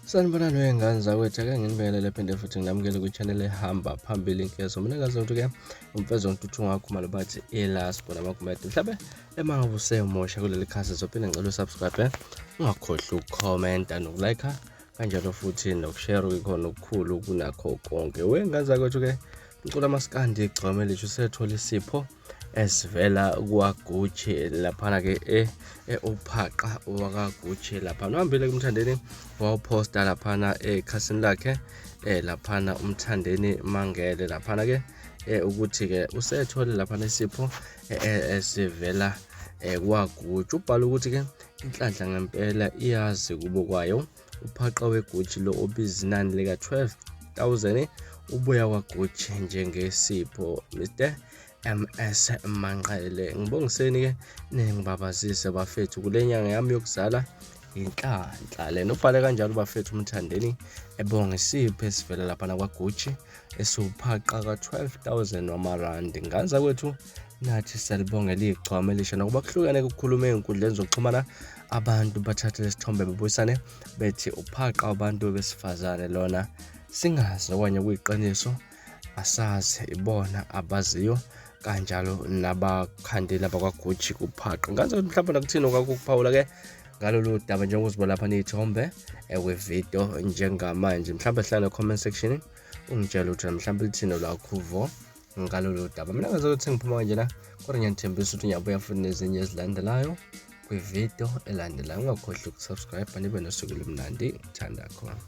Sanibonani wey'ngane zakwethu, ake nginibingelele phinde futhi nginamukele kwi-channel ehamba phambili inkezo. Mina ngazi ukuthi-ke umfezo Ntuthu Ngakhumalo bathi ilasbo namagumede. Mhlawumbe uma ngabe usemusha kuleli khasi zophinde ngicela usubscribe, ungakhohlwa ukukhomenta nokulike kanjalo futhi nokushare kukhona okukhulu kunakho konke. Wey'ngane zakwethu-ke umculo amaskandi igcome lisho usethola isipho esivela kwaGucci laphana-ke e, uphaqa wakaGucci laphana uhambile kumthandeni wawuphosta laphana ekhasini lakhe laphana umthandeni mangele laphana-ke ukuthi-ke usethole laphana isipho esivela kwaGucci. Ubhala ukuthi-ke inhlanhla ngempela iyazi kubo kwayo. Uphaqa weGucci lo obiza inani lika-12,000 ubuya kwaGucci njengesipho. Mr MS Manqele, ngibongiseni-ke ningibabazise bafethu kule nyanga yami yokuzala, inhlanhla lena. Ubhale kanjalo bafethu umthandeni ebonga isipho esivela laphana kwaGucci esiwuphaqa ka-12,000 wamarandi. Ngane zakwethu, nathi siyalibongela igcwama elisha nokuba kuhlukene kukhuluma ey'nkundleni zokuxhumana, abantu bathathe lesithombe bebuyisane bethi uphaqa wabantu besifazane lona, singazi okanye kuyiqiniso, asazi, ibona abaziyo kanjalo nabakhandeli abakwaGucci kuphaqa. Ngazi ukuthi mhlawumbe nakuthini okwakho ukuphawula-ke ngalolu daba njengoba uzibona lapha ney'thombe kwividiyo njengamanje. Mhlawumbe hlala comment section ungitshele ukuthi mhlawumbe lithini olwakho uvo ngalolu daba. Mina ngazi ukuthi ngiphuma kanjena, kodwa ngiyanithembisa ukuthi ngiyabuya futhi nezinye ezilandelayo kwividiyo elandelayo. Ungakhohlwa ukusubscribe, nibe nosuku olumnandi. Ngithanda khona.